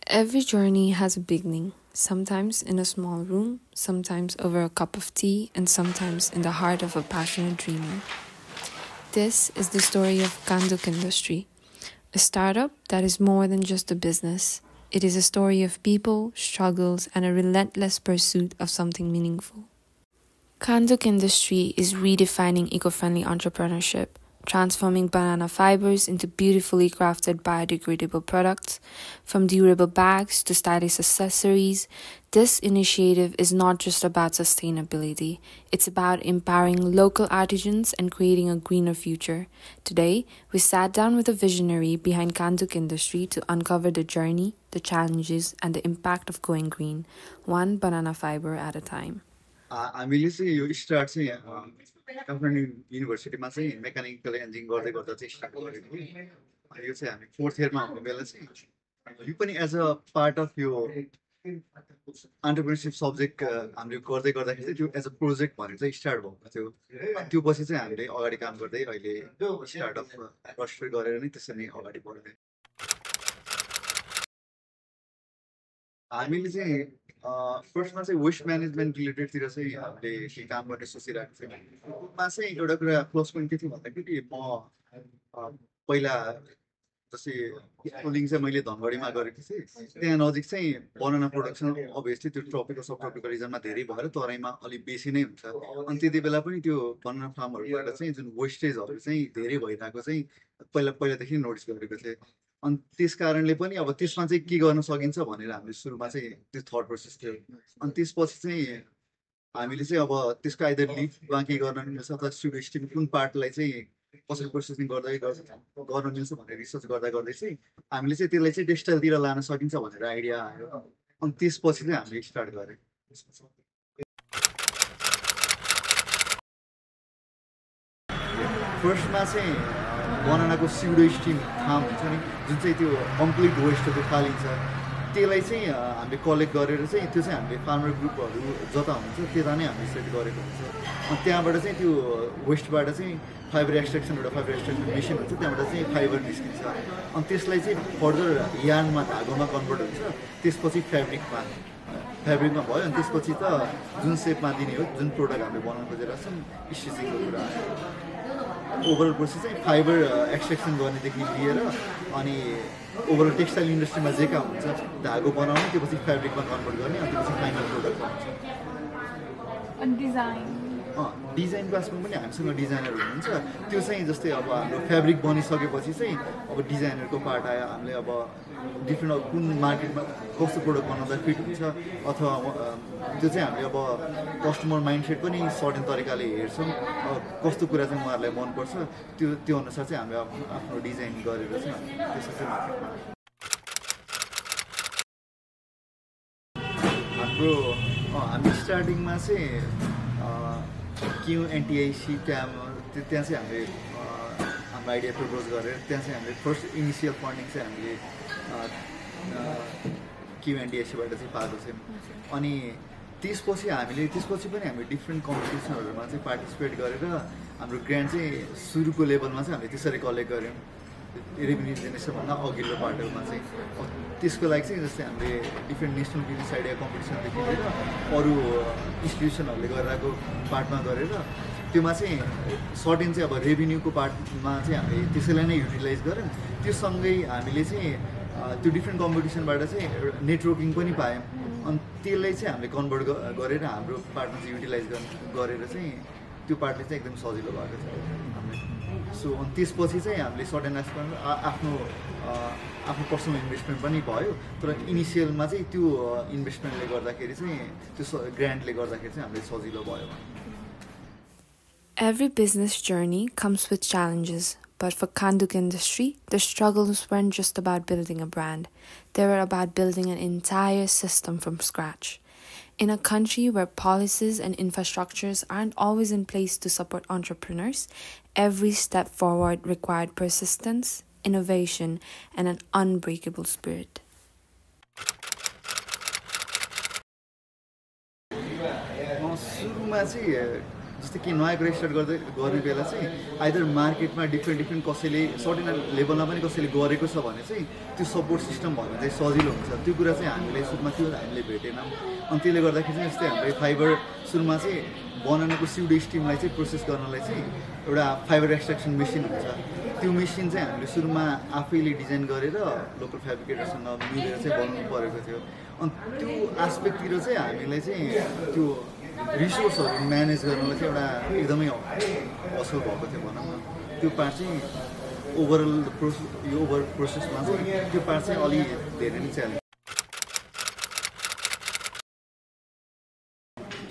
Every journey has a beginning, sometimes in a small room, sometimes over a cup of tea, and sometimes in the heart of a passionate dreamer. This is the story of Kanduk Industry, a startup that is more than just a business. It is a story of people, struggles, and a relentless pursuit of something meaningful. Kanduk Industry is redefining eco-friendly entrepreneurship, transforming banana fibers into beautifully crafted biodegradable products. From durable bags to stylish accessories, this initiative is not just about sustainability, it's about empowering local artisans and creating a greener future. Today, we sat down with a visionary behind Kanduk Industry to uncover the journey, the challenges, and the impact of going green, one banana fiber at a time. हामीले चाहिँ यो start चाहिँ काठमाडौँ युनिभर्सिटीमा चाहिँ mechanical engineering गर्दै गर्दा चाहिँ start गरेको हो। यो चाहिँ हामी फोर्थ इयरमा हुने बेला चाहिँ यो पनि एज अ पार्ट अफ यो अन्टरप्रेनरसिप सब्जेक्ट हामीले गर्दै गर्दाखेरि चाहिँ त्यो एज अ प्रोजेक्ट भनेर चाहिँ स्टार्ट भएको थियो। त्यो पछि चाहिँ हामीले अगाडि काम गर्दै अहिले स्टार्टअप रजिस्टर गरेर नै त्यसरी नै अगाडि बढ्दै हामीले चाहिँ फर्स्टमा चाहिँ वेस्ट म्यानेजमेन्ट रिलेटेडतिर चाहिँ हामीले केही काम गर्ने सोचिरहेको थियौँ। त्यसमा चाहिँ एउटा कुरा प्लस पोइन्ट के थियो भन्दाखेरि म पहिला जस्तै स्कुलिङ चाहिँ मैले धनगढीमा गरेको थिएँ। त्यहाँ नजिक चाहिँ बनाना प्रोडक्सन अभियसली त्यो ट्रपिकल सब ट्रपिकल रिजनमा धेरै भएर तराईमा अलिक बेसी नै हुन्छ। अनि त्यति बेला पनि त्यो बनाना फार्महरूबाट चाहिँ जुन वेस्टेजहरू चाहिँ धेरै भइरहेको चाहिँ पहिलादेखि नोटिस गरेको थिएँ। अनि त्यस कारणले पनि अब त्यसमा चाहिँ के गर्न सकिन्छ भनेर हामीले सुरुमा चाहिँ त्यो थट प्रोसेस थियो। अनि त्यसपछि चाहिँ हामीले चाहिँ अब त्यसको आइदर लिफ बाँकी गर्न मिल्छ अथवा सुगर स्टिम कुन पार्टलाई चाहिँ कसरी प्रोसेसिङ गर्न मिल्छ भनेर रिसर्च गर्दा गर्दै चाहिँ हामीले चाहिँ त्यसलाई चाहिँ टेक्सटाइलतिर लान सकिन्छ भनेर आइडिया आयो। अनि त्यसपछि चाहिँ हामीले स्टार्ट गरेँ। फर्स्टमा चाहिँ बनानाको सिउडो स्टिम फार्म हुन्छ नि, जुन चाहिँ त्यो कम्प्लिट वेस्टहरू फालिन्छ त्यसलाई चाहिँ हामीले कलेक्ट गरेर चाहिँ त्यो चाहिँ हामीले फार्मर ग्रुपहरू जता हुन्छ त्यता नै हामीले सेट गरेको हुन्छ। अनि त्यहाँबाट चाहिँ त्यो वेस्टबाट चाहिँ फाइबर एक्सट्रेक्सन एउटा फाइबर एक्सट्रेक्सन मेसिन हुन्छ, त्यहाँबाट चाहिँ फाइबर निस्किन्छ। अनि त्यसलाई चाहिँ फर्दर यार्नमा धागोमा कन्भर्ट हुन्छ, त्यसपछि फेब्रिकमा भयो। अनि त्यसपछि त जुन सेपमा दिने हो जुन प्रोडक्ट हामीले बनाउनु खोजेर छौँ स्टिचिङको कुरा ओभरअल प्रोसेस चाहिँ फाइबर एक्सट्रेक्सन गर्नेदेखि लिएर अनि ओभरअल टेक्सटाइल इन्डस्ट्रीमा जे काम हुन्छ धागो बनाउने, त्योपछि फेब्रिकमा कन्भर्ट गर्ने, अनि त्यसपछि फाइनल प्रोडक्ट हुन्छ। डिजाइनको आस्पेक्टमा पनि हामीसँग डिजाइनर हुनुहुन्छ। त्यो चाहिँ जस्तै अब हाम्रो फेब्रिक बनिसकेपछि चाहिँ अब डिजाइनरको पार्ट आयो। हामीले अब डिफ्रेन्ट अब कुन मार्केटमा कस्तो प्रोडक्ट बनाउँदा फिट हुन्छ अथवा त्यो चाहिँ हामीले अब कस्टमर माइन्डसेट पनि सर्टेन तरिकाले हेर्छौँ। कस्तो कुरा चाहिँ उहाँहरूलाई मनपर्छ त्यो अनुसार चाहिँ हामीले आफ्नो डिजाइन गरेर चाहिँ त्यसो चाहिँ मार्केटमा हामी स्टार्टिङमा चाहिँ QNTIC त्यहाँ चाहिँ हामीले हाम्रो आइडिया प्रपोज गरेर त्यहाँ चाहिँ हामीले फर्स्ट इनिसियल फन्डिङ चाहिँ हामीले QNTICबाट चाहिँ पाएको थियौँ। अनि त्यसपछि पनि हामीले डिफ्रेन्ट कम्पिटिसनहरूमा चाहिँ पार्टिसिपेट गरेर हाम्रो ग्रान्ड चाहिँ सुरुको लेभलमा चाहिँ हामीले त्यसरी कलेक्ट गऱ्यौँ। रेभेन्यू जेनेरेसनभन्दा अघिल्लो पार्टहरूमा चाहिँ त्यसको लागि चाहिँ जस्तै हामीले डिफ्रेन्ट नेसनल बिजनेस आइडिया कम्पिटिसनदेखि लिएर अरू इन्स्टिट्युसनहरूले गरिरहेको पार्टमा गरेर त्योमा चाहिँ सर्टेन चाहिँ अब रेभेन्यूको पार्टमा चाहिँ हामीले त्यसैलाई नै युटिलाइज गऱ्यौँ। त्यो सँगै हामीले चाहिँ त्यो डिफ्रेन्ट कम्पिटिसनबाट चाहिँ नेटवर्किङ पनि पायौँ। अनि त्यसलाई चाहिँ हामीले कन्भर्ट गरेर हाम्रो पार्टमा चाहिँ युटिलाइज गरेर चाहिँ त्यो पार्टले चाहिँ एकदम सजिलो भएको थियो हामीले। सो अनि त्यसपछि चाहिँ हामीले सर्टेन आफ्नो पर्सनल इन्भेस्टमेन्ट पनि भयो, तर इनिसियलमा चाहिँ त्यो इन्भेस्टमेन्टले गर्दाखेरि चाहिँ त्यो ग्रान्टले गर्दाखेरि चाहिँ हामीले सजिलो भयो। Every business journey comes with challenges, but for Kanduk Industry, the struggles weren't just about building a brand. They were about building an entire system from scratch. In a country where policies and infrastructures aren't always in place to support entrepreneurs, every step forward required persistence, innovation, and an unbreakable spirit. सुरुमा चाहिँ जस्तै कि नयाँ कुरा start गर्ने बेला चाहिँ either मार्केटमा डिफ्रेन्ट कसैले सर्टेन लेभलमा पनि कसैले गरेको छ भने चाहिँ त्यो सपोर्ट सिस्टम भन्नु चाहिँ सजिलो हुन्छ। त्यो कुरा चाहिँ हामीले सुरुमा त्यो हामीले भेटेनौँ। अनि त्यसले गर्दाखेरि चाहिँ जस्तै हामीले फाइबर सुरुमा चाहिँ बनाउनको सिउड स्टिमलाई चाहिँ प्रोसेस गर्नलाई चाहिँ एउटा फाइबर एक्सट्र्याक्सन मेसिन हुन्छ। त्यो मेसिन चाहिँ हामीले सुरुमा आफैले डिजाइन गरेर लोकल फ्याब्रिकेटरसँग मिलेर चाहिँ बनाउनु परेको थियो। अनि त्यो एस्पेक्टतिर चाहिँ हामीलाई चाहिँ त्यो रिसोर्सहरू म्यानेज गर्नलाई चाहिँ एउटा एकदमै असल भएको थियो भनौँ न। त्यो पार्ट चाहिँ ओभरअल प्रोसेसमा चाहिँ त्यो पार्ट चाहिँ अलि धेरै नै च्यालेन्ज।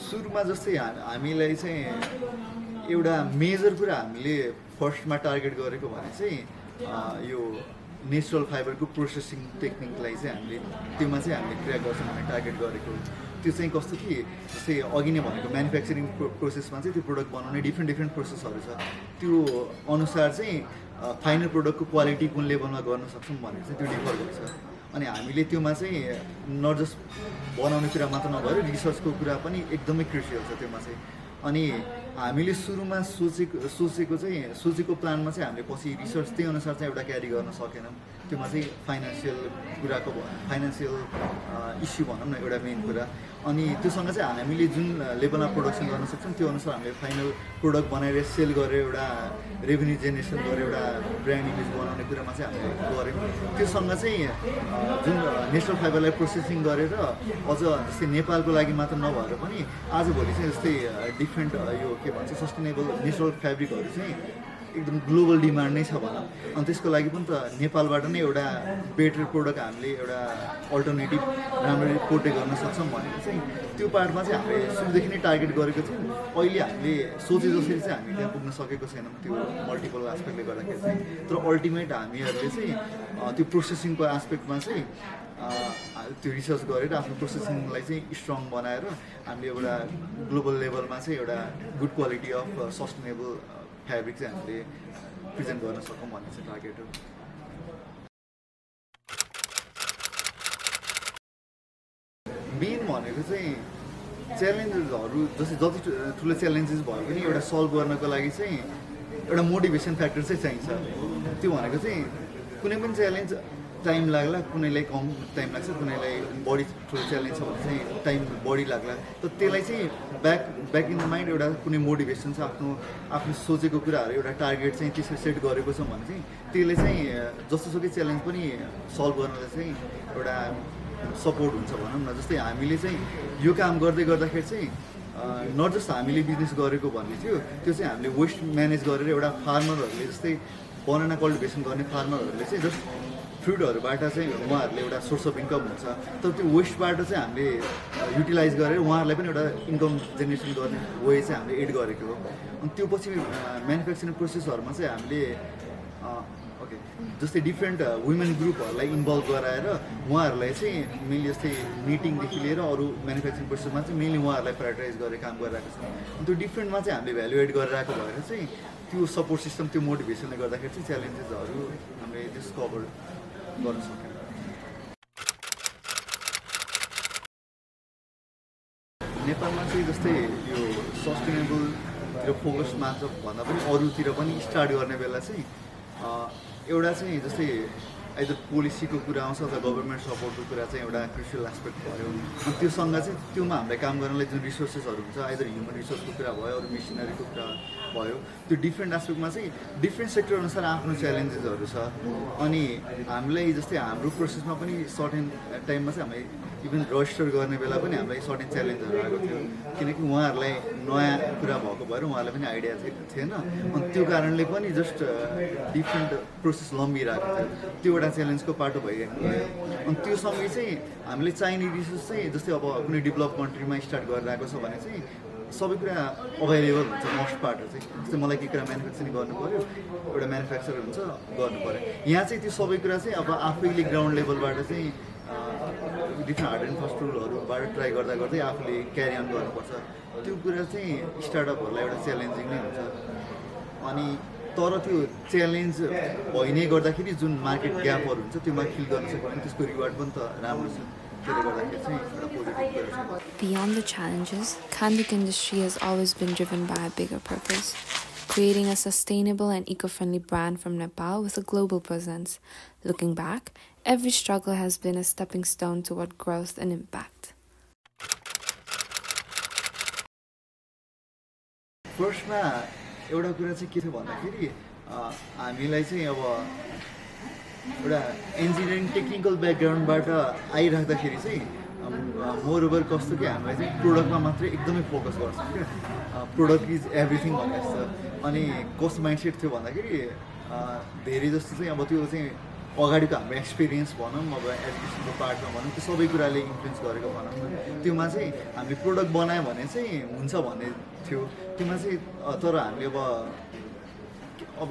सुरुमा जस्तै हामीलाई चाहिँ एउटा मेजर कुरा हामीले फर्स्टमा टार्गेट गरेको भने चाहिँ यो नेचुरल फाइबरको प्रोसेसिङ टेक्निकलाई चाहिँ हामीले त्योमा चाहिँ हामीले क्र्याक गर्छौँ भने टार्गेट गरेको। त्यो चाहिँ कस्तो कि जस्तै अघि नै भनेको म्यानुफ्याक्चरिङ प्रोसेसमा चाहिँ त्यो प्रोडक्ट बनाउने डिफ्रेन्ट प्रोसेसहरू छ। त्यो अनुसार चाहिँ फाइनल प्रोडक्टको क्वालिटी कुन लेभलमा गर्न सक्छौँ भनेर चाहिँ त्यो डिफर गर्छ। अनि हामीले त्योमा चाहिँ नट जस्ट बनाउने कुरा मात्र नभएर रिसर्चको कुरा पनि एकदमै क्रुसियल छ त्योमा चाहिँ। अनि हामीले सुरुमा सोचेको प्लानमा चाहिँ हामीले पछि रिसर्च त्यही अनुसार चाहिँ एउटा क्यारी गर्न सकेनौँ। त्योमा चाहिँ फाइनेन्सियल इस्यु भनौँ न एउटा मेन कुरा। अनि त्योसँग चाहिँ हामीले जुन लेभलमा प्रोडक्सन गर्न सक्छौँ त्यो अनुसार हामीले फाइनल प्रोडक्ट बनाएर सेल गरेर एउटा रेभेन्यू जेनेरेसन गरेर एउटा ब्रान्ड इमेज बनाउने कुरामा चाहिँ हामीले गऱ्यौँ। त्योसँग चाहिँ जुन नेचुरल फाइबरलाई प्रोसेसिङ गरेर अझ जस्तै नेपालको लागि मात्र नभएर पनि आजभोलि चाहिँ जस्तै डिफ्रेन्ट यो के भन्छ सस्टेनेबल नेचुरल फ्याब्रिकहरू चाहिँ एकदम ग्लोबल डिमान्ड नै छ भनौँ। अनि त्यसको लागि पनि त नेपालबाट नै एउटा बेटर प्रोडक्ट हामीले एउटा अल्टरनेटिभ राम्ररी पोर्ट्रे गर्न सक्छौँ भनेर चाहिँ त्यो पार्टमा चाहिँ हामीले सुरुदेखि नै टार्गेट गरेको थियौँ। अहिले हामीले सोचे जसरी चाहिँ हामी त्यहाँ पुग्न सकेको छैनौँ त्यो मल्टिपल एस्पेक्टले गर्दाखेरि चाहिँ। तर अल्टिमेट हामीहरूले चाहिँ त्यो प्रोसेसिङको एस्पेक्टमा चाहिँ त्यो रिसर्च गरेर आफ्नो प्रोसेसिङलाई चाहिँ स्ट्रङ बनाएर हामीले एउटा ग्लोबल लेभलमा चाहिँ एउटा good quality of sustainable fabric चाहिँ हामीले प्रेजेन्ट गर्न सकौँ भन्ने चाहिँ टार्गेट हो। मेन भनेको चाहिँ च्यालेन्जेसहरू जस्तै जति ठुलो च्यालेन्जेस भए पनि एउटा सल्भ गर्नको लागि चाहिँ एउटा मोटिभेसन फ्याक्टर चाहिँ चाहिन्छ। त्यो भनेको चाहिँ कुनै पनि च्यालेन्ज टाइम लाग्ला, कुनैलाई कम टाइम लाग्छ, कुनैलाई बढी ठुलो च्यालेन्ज छ भने चाहिँ टाइम बढी लाग्ला। तर त्यसलाई चाहिँ ब्याक इन द माइन्ड एउटा कुनै मोटिभेसन छ, आफ्नो सोचेको कुराहरू एउटा टार्गेट चाहिँ त्यसरी सेट गरेको छ भने चाहिँ त्यसले चाहिँ जस्तोसुकै च्यालेन्ज पनि सल्भ गर्नलाई चाहिँ एउटा सपोर्ट हुन्छ भनौँ न। जस्तै हामीले चाहिँ यो काम गर्दाखेरि चाहिँ नट जस्ट हामीले बिजनेस गरेको भन्ने थियो, त्यो चाहिँ हामीले वेस्ट म्यानेज गरेर एउटा फार्मरहरूले जस्तै बनाना कल्टिभेसन गर्ने फार्मरहरूले चाहिँ जस्ट फ्रुटहरूबाट चाहिँ उहाँहरूले एउटा सोर्स अफ इन्कम हुन्छ। तर त्यो वेस्टबाट चाहिँ हामीले युटिलाइज गरेर उहाँहरूलाई पनि एउटा इन्कम जेनेरेसन गर्ने वे चाहिँ हामीले एड गरेको हो। अनि त्यो पछि म्यानुफ्याक्चरिङ प्रोसेसहरूमा चाहिँ हामीले ओके जस्तै डिफ्रेन्ट वुमेन ग्रुपहरूलाई इन्भल्भ गराएर उहाँहरूलाई चाहिँ मेनली जस्तै निटिङदेखि लिएर अरू म्यानुफ्याक्चरिङ प्रोसेसमा चाहिँ मेनली उहाँहरूलाई प्रायोरिटाइज गरेर काम गरिरहेको छ। अनि त्यो डिफ्रेन्टमा चाहिँ हामीले भ्यालु एड गरिरहेको भएर चाहिँ त्यो सपोर्ट सिस्टम त्यो मोटिभेसनले गर्दाखेरि चाहिँ च्यालेन्जेसहरू हामीले डिस्कभर गर्न सकेन। नेपालमा चाहिँ जस्तै यो सस्टेनेबलतिर फोकस मात्र भन्दा पनि अरूतिर पनि स्टार्ट गर्ने बेला चाहिँ एउटा चाहिँ जस्तै आइदर पोलिसीको कुरा आउँछ अथवा गभर्मेन्ट सपोर्टको कुरा चाहिँ एउटा क्रुसियल एस्पेक्ट भयो। अनि त्योसँग चाहिँ त्योमा हामीलाई काम गर्नलाई जुन रिसोर्सेसहरू हुन्छ आइदर ह्युमन रिसोर्सको कुरा भयो अरू मेसिनरीको कुरा भयो, त्यो डिफ्रेन्ट एस्पेक्टमा चाहिँ डिफ्रेन्ट सेक्टर अनुसार आफ्नो च्यालेन्जेसहरू छ। अनि हामीलाई जस्तै हाम्रो प्रोसेसमा पनि सर्टेन टाइममा चाहिँ हामी इभन रजिस्टर गर्ने बेला पनि हामीलाई सर्टेन च्यालेन्जहरू आएको थियो, किनकि उहाँहरूलाई नयाँ कुरा भएको भएर उहाँहरूलाई पनि आइडिया थिएन। अनि त्यो कारणले पनि जस्ट डिफ्रेन्ट प्रोसेस लम्बिरहेको थियो, त्यो एउटा च्यालेन्जको पाटो भइरहेको थियो। अनि त्योसँगै चाहिँ हामीले चाहिने रिसोर्स चाहिँ जस्तै अब कुनै डेभलप कन्ट्रीमा स्टार्ट गरिरहेको छ भने चाहिँ सबै कुरा अभाइलेबल हुन्छ। मोस्ट पार्ट चाहिँ जस्तै मलाई के कुरा म्यानुफ्याक्चरिङ गर्नु पऱ्यो, एउटा म्यानुफ्याक्चरर हुन्छ गर्नु पऱ्यो। यहाँ चाहिँ त्यो सबै कुरा चाहिँ अब आफैले ग्राउन्ड लेभलबाट चाहिँ डिफ्रेन्ट हार्ड एन्ड फास्ट टुलहरूबाट ट्राई गर्दै आफूले क्यारी अन गर्नुपर्छ। त्यो कुरा चाहिँ स्टार्टअपहरूलाई एउटा च्यालेन्जिङ नै हुन्छ। अनि तर त्यो च्यालेन्ज भइ नै गर्दाखेरि जुन मार्केट ग्यापहरू हुन्छ त्योमा फिल गर्न सक्यो भने त्यसको रिवार्ड पनि त राम्रो छ। त्यसले गर्दाखेरि चाहिँ एउटा पोजिटिभ कुरा छ। Beyond the challenges, Khanduk industry has always been driven by a bigger purpose, creating a sustainable and eco-friendly brand from Nepal with a global presence. Looking back, every struggle has been a stepping stone toward growth and impact. फर्स्टमा एउटा कुरा चाहिँ के थियो भन्दाखेरि हामीलाई चाहिँ अब एउटा इन्जिनियरिङ टेक्निकल ब्याकग्राउन्डबाट आइराख्दाखेरि चाहिँ मोरओभर कस्तो कि हामीलाई चाहिँ प्रोडक्टमा मात्रै एकदमै फोकस गर्छौँ क्या, प्रोडक्ट इज एभ्रिथिङ भन्ने जस्तो। अनि कस्तो माइन्डसेट थियो भन्दाखेरि धेरै जस्तो चाहिँ अब त्यो चाहिँ अगाडिको हाम्रो एक्सपिरियन्स भनौँ, अब एजुकेसनको पार्टमा भनौँ, त्यो सबै कुराले इन्फ्लुएन्स गरेको भनौँ न। त्योमा चाहिँ हामीले प्रोडक्ट बनायो भने चाहिँ हुन्छ भन्ने थियो त्योमा चाहिँ। तर हामीले अब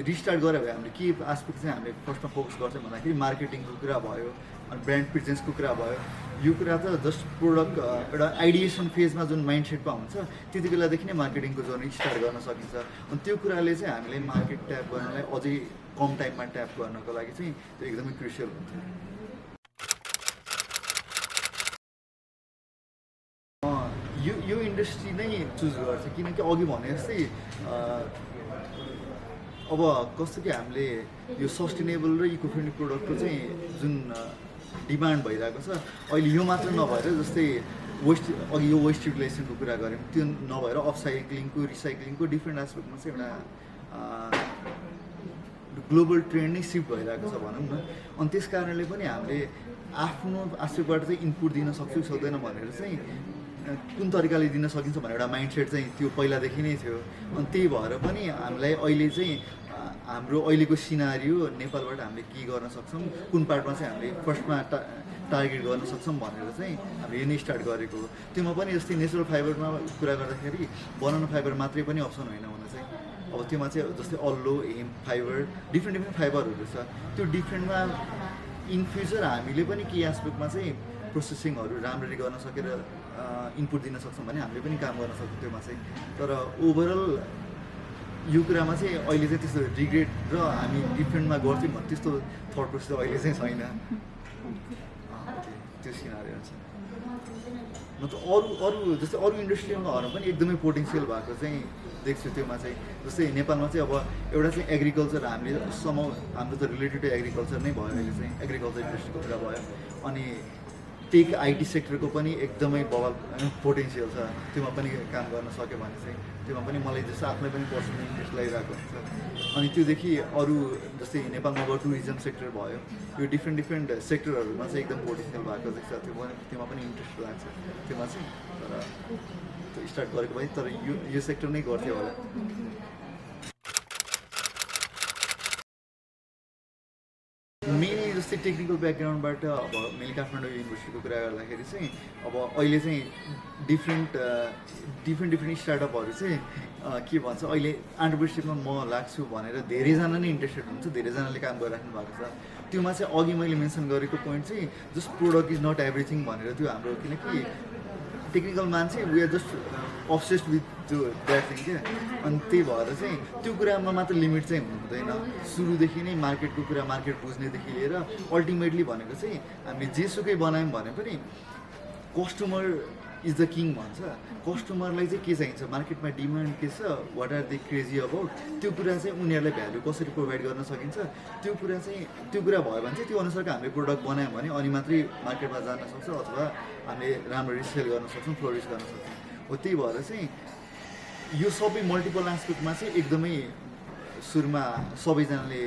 रिस्टार्ट गऱ्यो भने हामीले के एस्पेक्ट चाहिँ हामीले फर्स्टमा फोकस गर्छौँ भन्दाखेरि मार्केटिङको कुरा भयो, अनि ब्रान्ड प्रेजेन्सको कुरा भयो। यो कुरा त जस्ट प्रोडक्ट एउटा आइडिएसन फेजमा जुन माइन्डसेटमा हुन्छ त्यति बेलादेखि नै मार्केटिङको जर्नी स्टार्ट गर्न सकिन्छ। अनि त्यो कुराले चाहिँ हामीलाई मार्केट ट्याप गर्नलाई अझै कम टाइममा ट्याप गर्नको लागि चाहिँ त्यो एकदमै क्रुसियल हुन्छ। यो इन्डस्ट्री नै चुज गर्छ किनकि अघि भने जस्तै अब कस्तो कि हामीले यो सस्टेनेबल र इको फ्रेन्डली प्रोडक्टको चाहिँ जुन डिमान्ड भइरहेको छ अहिले, यो मात्र नभएर जस्तै वेस्ट अघि यो वेस्ट युटिलाइजेसनको कुरा गऱ्यौँ, त्यो नभएर अपसाइक्लिङको रिसाइक्लिङको डिफ्रेन्ट एस्पेक्टमा चाहिँ एउटा ग्लोबल ट्रेन्ड नै सिफ्ट भइरहेको छ भनौँ न। अनि त्यस कारणले पनि हामीले आफ्नो आस्पेक्टबाट चाहिँ इनपुट दिन सक्छु सक्दैन भनेर चाहिँ कुन तरिकाले दिन सकिन्छ भनेर एउटा माइन्डसेट चाहिँ त्यो पहिलादेखि नै थियो। अनि त्यही भएर पनि हामीलाई अहिले चाहिँ हाम्रो अहिलेको सिनारियो नेपालबाट हामीले के गर्न सक्छौँ, कुन पार्टमा चाहिँ हामीले फर्स्टमा टार्गेट गर्न सक्छौँ भनेर चाहिँ हामीले यो नै स्टार्ट गरेको हो। त्योमा पनि जस्तै नेचुरल फाइबरमा कुरा गर्दाखेरि बनाना फाइबर मात्रै पनि अप्सन होइन हुन चाहिँ। अब त्योमा चाहिँ जस्तै अल्लो, हेम फाइबर, डिफ्रेन्ट फाइबरहरू छ। त्यो डिफ्रेन्टमा इन फ्युचर हामीले पनि के एस्पेक्टमा चाहिँ प्रोसेसिङहरू राम्ररी गर्न सकेर इनपुट दिन सक्छौँ भने हामीले पनि काम गर्न सक्छौँ त्योमा चाहिँ। तर ओभरअल यो कुरामा चाहिँ अहिले चाहिँ त्यस्तो रिग्रेट र हामी डिफ्रेन्टमा गर्थ्यौँ भने त्यस्तो थट प्रोसेस अहिले चाहिँ छैन। त्यो सिनारियो छ। न त अरू जस्तै अरू इन्डस्ट्रीहरूमा पनि एकदमै पोटेन्सियल भएको चाहिँ देख्छु त्योमा चाहिँ। जस्तै नेपालमा चाहिँ अब एउटा चाहिँ एग्रिकल्चर हामीले हाम्रो त रिलेटेड टु एग्रिकल्चर नै भयो अहिले चाहिँ, एग्रिकल्चर इन्डस्ट्रीको कुरा भयो। अनि टेक आइटी सेक्टरको पनि एकदमै बवाल पोटेन्सियल छ, त्योमा पनि काम गर्न सक्यो भने चाहिँ त्योमा पनि मलाई जस्तो आफूलाई पनि पर्सनल इन्ट्रेस्ट लागिरहेको हुन्छ। अनि त्योदेखि अरू जस्तै नेपालमा अब टुरिज्म सेक्टर भयो, यो डिफ्रेन्ट सेक्टरहरूमा चाहिँ एकदम पोटेन्सियल भएको देख्छ। त्योमा पनि इन्ट्रेस्ट लाग्छ त्योमा चाहिँ। तर त्यो स्टार्ट गरेको भए तर यो सेक्टर नै गर्थ्यो होला। मेनली जस्तै टेक्निकल ब्याकग्राउन्डबाट अब मैले काठमाडौँ युनिभर्सिटीको कुरा गर्दाखेरि चाहिँ अब अहिले चाहिँ डिफ्रेन्ट स्टार्टअपहरू चाहिँ के भन्छ अहिले एन्टरप्रेन्योरसिपमा म लाग्छु भनेर धेरैजना नै इन्ट्रेस्टेड हुन्छ, धेरैजनाले काम गरिराख्नु भएको छ। त्योमा चाहिँ अघि मैले मेन्सन गरेको पोइन्ट चाहिँ just product is not everything भनेर त्यो हाम्रो, किनकि टेक्निकल मान्छे we are just obsessed with त्यो द्याट थिङ क्या। अनि त्यही भएर चाहिँ त्यो कुरामा मात्र लिमिट चाहिँ हुनु हुँदैन। सुरुदेखि नै मार्केटको कुरा, मार्केट बुझ्नेदेखि लिएर अल्टिमेटली भनेको चाहिँ हामीले जेसुकै बनायौँ भने पनि कस्टमर इज द किङ भन्छ। कस्टमरलाई चाहिँ के चाहिन्छ, मार्केटमा डिमान्ड के छ, what are they crazy about, त्यो कुरा चाहिँ उनीहरूलाई भ्यालु कसरी प्रोभाइड गर्न सकिन्छ, त्यो कुरा भयो भने चाहिँ त्यो अनुसारको हामीले प्रोडक्ट बनायौँ भने अनि मात्रै मार्केटमा जान सक्छ अथवा हामीले राम्ररी सेल गर्न सक्छौँ, फ्लोरिस गर्न सक्छौँ। हो त्यही भएर चाहिँ यो सबै मल्टिपल एस्पेक्टमा चाहिँ एकदमै सुरुमा सबैजनाले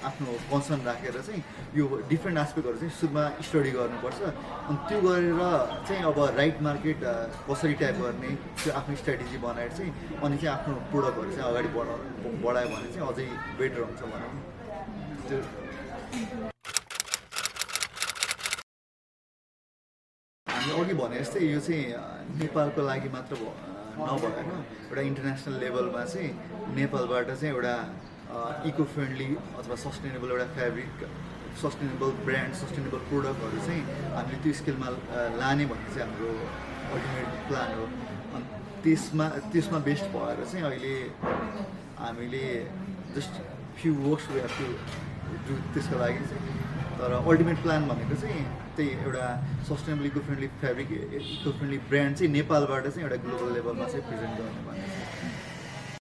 आफ्नो कन्सर्न राखेर चाहिँ यो डिफ्रेन्ट एस्पेक्टहरू चाहिँ सुरुमा स्टडी गर्नुपर्छ। अनि त्यो गरेर चाहिँ अब राइट मार्केट कसरी ट्याप गर्ने त्यो आफ्नो स्ट्राटेजी बनाएर चाहिँ अनि चाहिँ आफ्नो प्रोडक्टहरू चाहिँ अगाडि बढायो भने चाहिँ अझै बेटर हुन्छ भनौँ। त्यो हामी अघि भने जस्तै यो चाहिँ नेपालको लागि मात्र नभएर एउटा इन्टरनेसनल लेभलमा चाहिँ नेपालबाट चाहिँ एउटा इको फ्रेन्डली अथवा सस्टेनेबल एउटा फ्याब्रिक, सस्टेनेबल ब्रान्ड, सस्टेनेबल प्रोडक्टहरू चाहिँ हामीले त्यो स्केलमा लाने भन्ने चाहिँ हाम्रो अल्टिमेट प्लान हो। अनि त्यसमा बेस्ट भएर चाहिँ अहिले हामीले just few works we have to do त्यसको लागि चाहिँ तर अल्टिमेट प्लान भनेको चाहिँ त्यही एउटा sustainable eco friendly fabric eco friendly brand चाहिँ नेपालबाट चाहिँ एउटा ग्लोबल लेभलमा चाहिँ प्रेजेन्ट गर्ने भन्ने